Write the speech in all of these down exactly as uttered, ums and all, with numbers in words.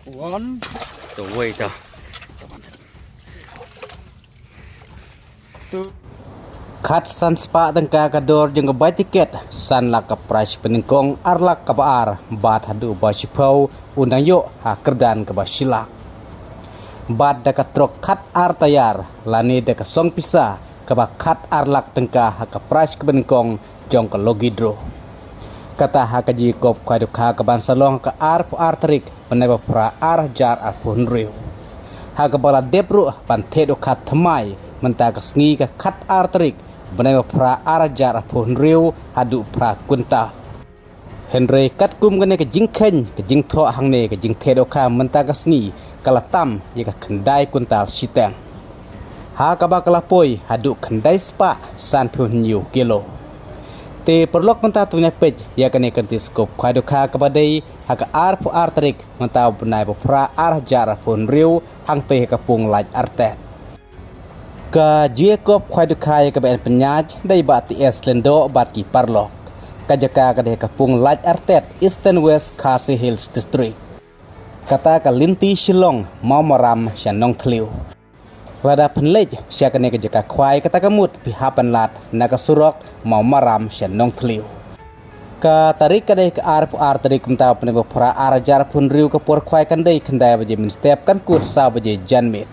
One. To wei to. Khat san spah tyngka ka dor jong ka bai tiket, san lak ka prize pynïengkong, ar lak kaba ar, bad haduh ba shiphew u nang ïoh ha kyrdan kaba shi lak. Bad da ka trok khat ar tayar, lane da ka song pisa kaba khat ar lak tyngka ha ka prize ka pynïengkong jong ka lucky draw. Kata ha ka jingïakop khwai dukha kaban sa long ha ka arphew ar tarik bnai ba phra ar hajar arphew hynriew. Ha kaba la dep ruh ban theh dukha thymmai mynta ka sngi ka khat ar tarik bnai ba phra ar hajar arphew hynriew haduh phra kwintal. Hynrei katkum kane ka jingkheiñ, ka jingthoh hangne, ka jingtheh dukha mynta ka sngi ka la tam ïa ka khyndai kwintal shiteng. Ha kaba ka la poi haduh khyndai spah sanphew hynñiew kilo. Te paralok mynta to ngin ïa peit ïa kane ka ryntih sha ka jingïakop khwai dukha kaba dei ha ka arphew ar tarik mynta u bnai ba phra ar hajar arphew hynriew hangtei ha ka pung Laitartet. Ka jingïakop khwai dukha ïa kaba yn pynïaid da i Bah T S Lyngdoh bad ki paralok. Ka jaka ka dei ha ka pung Laitartet, Eastern West Khasi Hills District. Kata ka lynti Shillong, Mawmaram sha Nongthliew. Lada phin leit sha kane ka jaka khwai, kata ka mut phi hap ban lad na ka surok Mawmaram sha Nongthliew. Ka tarik ka dei ka arphew ar tarik mynta u bnai ba phra ar hajar arphew hynriew, ka por khwai kan dei khyndai baje mynstep, kan kut saw baje janmiet.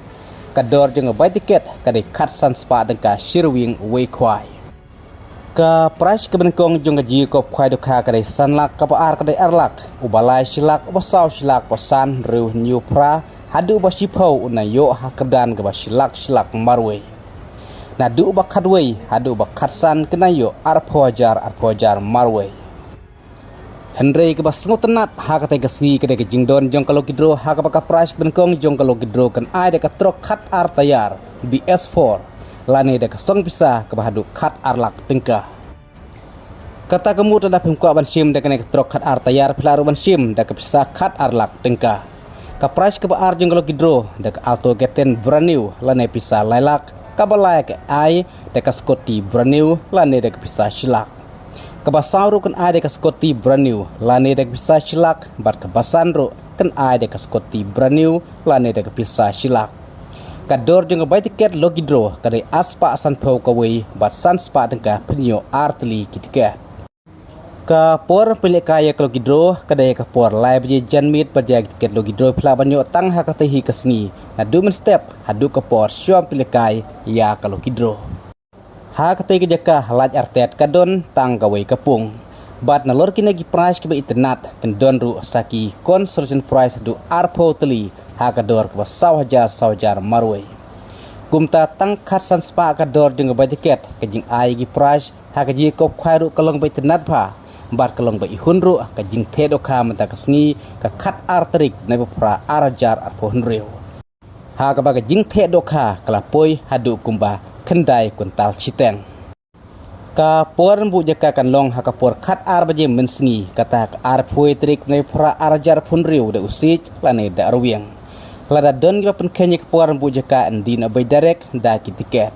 Ka dor jong ka bai tiket ka dei khat san spah tyngka shi ryngwiang uwei khwai. Ka prize kaba nyngkong jong ka jingïakop khwai dukha ka dei san lak, kaba ar ka dei ar lak, uba lai shi lak, uba saw shi lak, uba san hynriew hynñiew phra, haduh ba shiphew u nang ïoh ha kyrdan kaba shi lak shi lak marwei. Naduh ba khatwei haduh ba khatsan ki nang ïoh arphew hajar arphew hajar marwei. Hynrei kaba sngewtynnat ha katei ka sngi ka dei ka jingdon jong ka lucky draw, ha kaba ka prize kaba nyngkong jong ka lucky draw kan ai da ka trok khat ar tayar B S four, lane da ka song pisa kaba haduh khat ar lak tyngka. Kata ka mut lada phim kwah ban shim da kane ka trok khat ar tayar, phi lah ruh ban shim da ka pisa khat ar lak tyngka. Ka prize kaba ar jong ka lucky draw da ka Alto K ten brand new lane pisa lai lak, kaba lai ka ai da ka scooty brand new lane da ka pisa shi lak. Kaba saw ruh kan ai da ka scooty brand new lane da ka pisa shi lak, bad kaba san ruh kan ai da ka scooty brand new lane da ka pisa shi lak. Ka dor jong ka bai tiket lucky draw ka dei ar spah sanphew kawei bad san spah tyngka, phin ïoh ar tylli ki tiket. Ka por pynlehkai ïa ka lucky draw ka dei ka por lai baje janmiet, bad ïa ki tiket lucky draw phi lah ban ïoh tang ha katei hi ka sngi naduh mynstep haduh ka por shuwa pynlehkai ïa ka lucky draw. Ha katei ka jaka ha Laitartet ka don tang kawei ka pung. Bad nalor kine ki prize kiba itynnat kan don ruh sa ki consolation prize haduh arphew tylli ha ka dor kaba saw hajar saw hajar marwei. Kumta tang khat san spah ka dor jong ka bai tiket, ka jingai ki prize ha ka jingïakop khwai ruh ka long ba itynnat bha. Bad ka long ba ihun ruh ka jingtheh dukha mynta ka sngi ka khat ar tarik bnai ba phra ar hajar arphew hynriew. Ha kaba ka jingtheh dukha ka la poi haduh kumba khyndai kwintal shiteng. Ka por buh jaka kan long ha ka por khat ar baje mynsngi, kata ha ka arphew tarik bnai phra ar hajar arphew hynriew, da u siej lane da arwiang. Lada don kiba pynkheiñ ïa ka por buh jaka, yn die na Baidarek da ki tiket.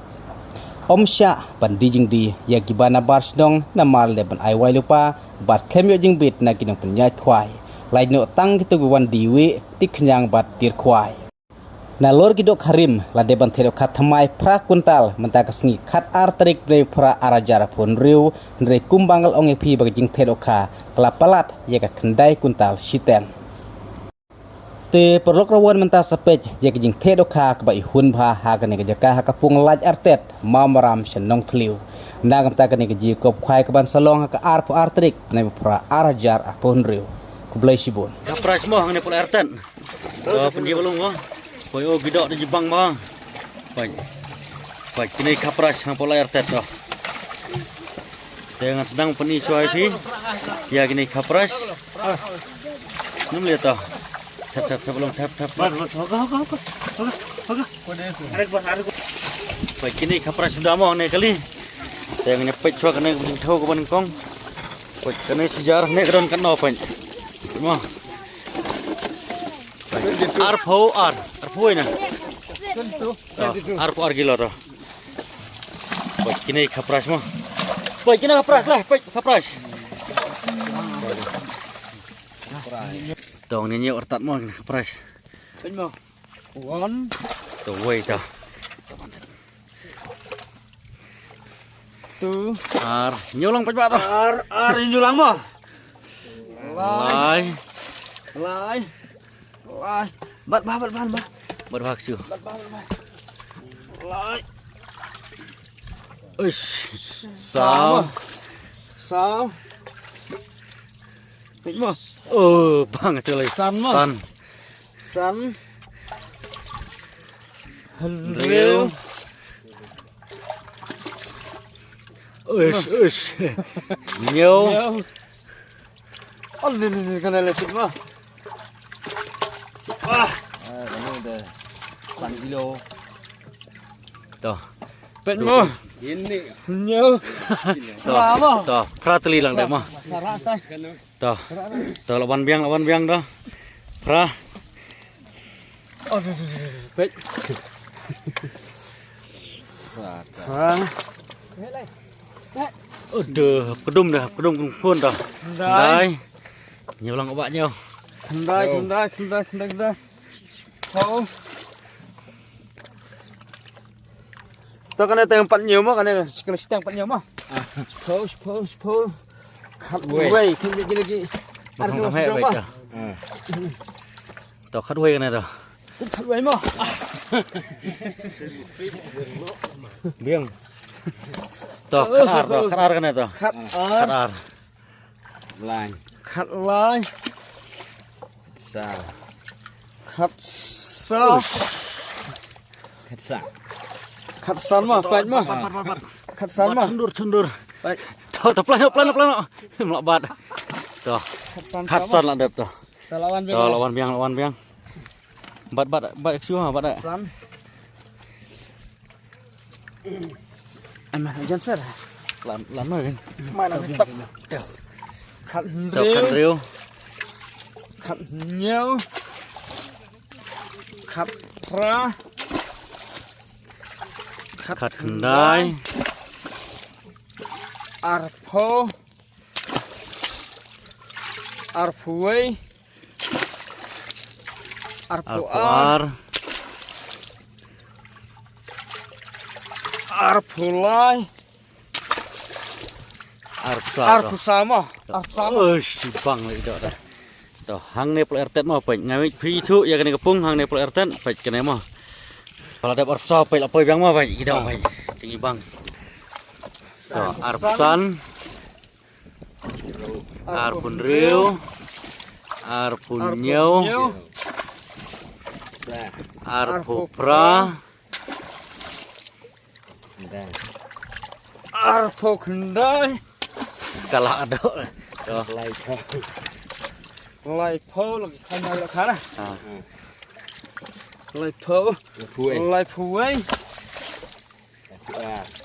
Ym shah ban die jingdie ïa kiba na bar shnong namar leh ban ai wai lypa bad khlem ïoh jingbit na ki nongpynïaid khwai. Lait noh tang kito kiba wan die wieh, die khñiang bad tiar khwai. Nalor ki dohkha rim, la dei ban theh dohkha thymmai phra kwintal mynta ka sngi khat ar tarik bnai phra ar hajar arphew hynriew, hynrei kumba nga la ong ïa phi ba ka jingtheh dohkha ka la palat ïa ka khyndai kwintal shiteng. Te paralok, rawon mynta sa peit ïa ka jingtheh dohkha kaba ihun bha ha kane ka jaka ha ka pung Laitartet, Mawmaram sha Nongthliew. Na ka bynta kane ka jingïakop khwai kaban sa long ha ka arphew ar tarik bnai phra ar hajar arphew hynriew. Khublei shibun. Ka prize mo hangne pule artet. Ka pynjip lum mo. Poi, o, ki doh da jibang mo. Poi. Poi, kine ka prize hang pule artet to. Te ngan sdang pyni shuwa ïa phi ïa kine ka prize. Nym leh to. Thep, thep, thep, long, thep, thep. Bas, bas, hoka, hoka, hoka. Hoka, hoka. Arek, bas, arek. Poi, kine ka prize suda mo hangne kali. Te ngan peit shuwa kane ka jingthew kaba nyngkong. Poi, kane shi hajar, ne ka don katno, poi. Mo. Arphew ar, arphew na. To, arphew ar kilo to. Poi, kine ka prize mo. Poi, kine ka prize lah, poi, ka prize. Tong ni nyok artat mo kena prize. Pynmo. One. To wei to. Two. Ar. Nyulang pynba to. Ar, ar nyulang mo. Lai. Lai. Lai. Lai. Bat ba, bat ba, bat ba. Bat ba ksu. Bat ba, bat ba. Lai. Uish. Saw. Saw. Pynmo. Oh, bang tu lai. San mo. San. San. Hynriew. Uish, uish. Hynñiew. Hynñiew. Oh, ni, ni, ni, kane le pynmo. Ah. Ah, kane de san kilo. To. Pynmo. Hynñiew. To. Bravo. To. Phra tylli lang de mo. Sarah tai. To. To la wan biang, la wan biang to. Phra. Oh, tu, tu, tu, tu, tu. Peit. Phra. Aduh, kdum dah, kdum kdum phun dah. Khyndai. Khyndai. Nyulang ba nyau. Khyndai, khyndai, khyndai, khyndai, khyndai. Hau. To kane tang pat hynñiew mo, kane kane siteng pat hynñiew mo. Pos, pos, pos. Khat wei. Wei, khat wei lagi. Ar kilo siteng mo. To khat wei kane to. Khat wei mo. Biang. To khat ar to, khat ar kane to. Khat ar. Khat ar. Lai. Khat lai. Sa. Khat sa. Khat sa. Khat san mo, peit mo. Khat san mo. Chundur, chundur. Peit. To, to, plano, plano, plano. Mlak bat. To. Khat san. Khat san la dep to. To la wan biang. To la wan biang, la wan biang. Bat, bat, bat, exu ha, bat. San. Ana jan sar. Lan, lan ma kan. Mana tak. Khat hynriew. Khat hynriew. Khat hynñiew. Khat phra. Khat khyndai. Arphew. Arphew wei. Arphew ar. Arphew lai. Arphew saw. Arphew saw mo. Arphew saw mo. Oi, shibang lagi dah. To, hangne pla ertet mo, peit. Nga mih phi thu ïa kane ka pung, hangne pla ertet, peit kane mo. Pala dep arphew saw, peit la poi biang mo, peit. Ida, peit. Jingibang. To, arphew san. Arphew hynriew. Arphew hynñiew. Arphew phra. Arphew khyndai. Ka la dok. Laiphew. Laiphew lagi khyndai la khana. Laiphew. Laiphew wei.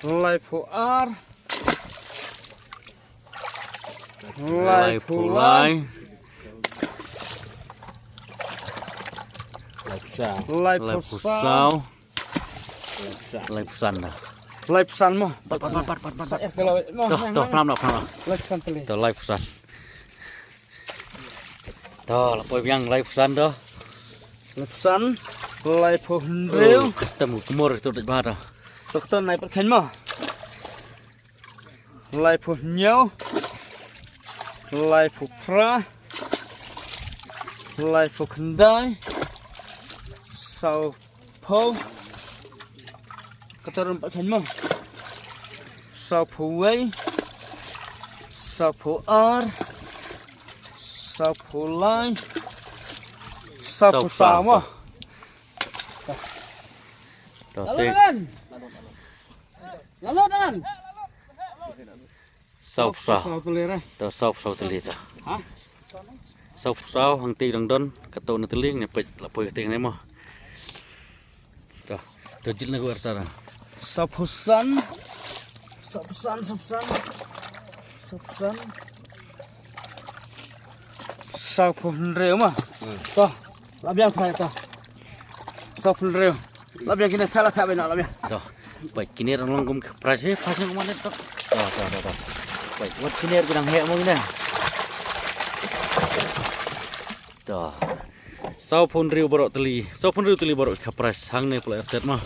Laiphew ar. Laiphew lai. Laiphew saw. Laiphew saw. Laiphew san dah. Laiphew san mo. Pat, pat, pat, pat, pat, pat. Sa es kalau mo. Toh, toh, phram noh, phram noh. Laiphew san tylli. Toh, laiphew san. Toh, la poi biang laiphew san toh. Laiphew san, laiphew hynriew. Oh, ktem kumur tu dei ba toh. Toh, toh, nai pat khein mo. Laiphew hynñiew. Laiphew phra. Laiphew khyndai. Sawphew. Kata rum pat khein mo. Sawphew wei. Sawphew ar. Sawphew lai. Sawphew saw mo. Toh, te. Lalu dengan. Sawphew saw. Sawphew saw tylli re. Toh, sawphew saw tylli toh. Ha? Sawphew saw hangtei dang don, kato na tylli, ne peit la poi katei ne mo. Toh, toh jit na ku arta. Sawphew san. Sawphew san, sawphew san. Sawphew san. Sawphew hynriew mo. Hmm. Toh, la biang thai toh. Sawphew hynriew. La biang kine thala tha bena la biang. Toh. Bai kine rong long kum kepras he, pas nang manet toh. Toh, toh, toh, toh. Bai, wat kine rong he mo kine. To. Sawphew hynriew baroh tylli, sawphew hynriew tylli baroh ka prize hangne pule artet ma.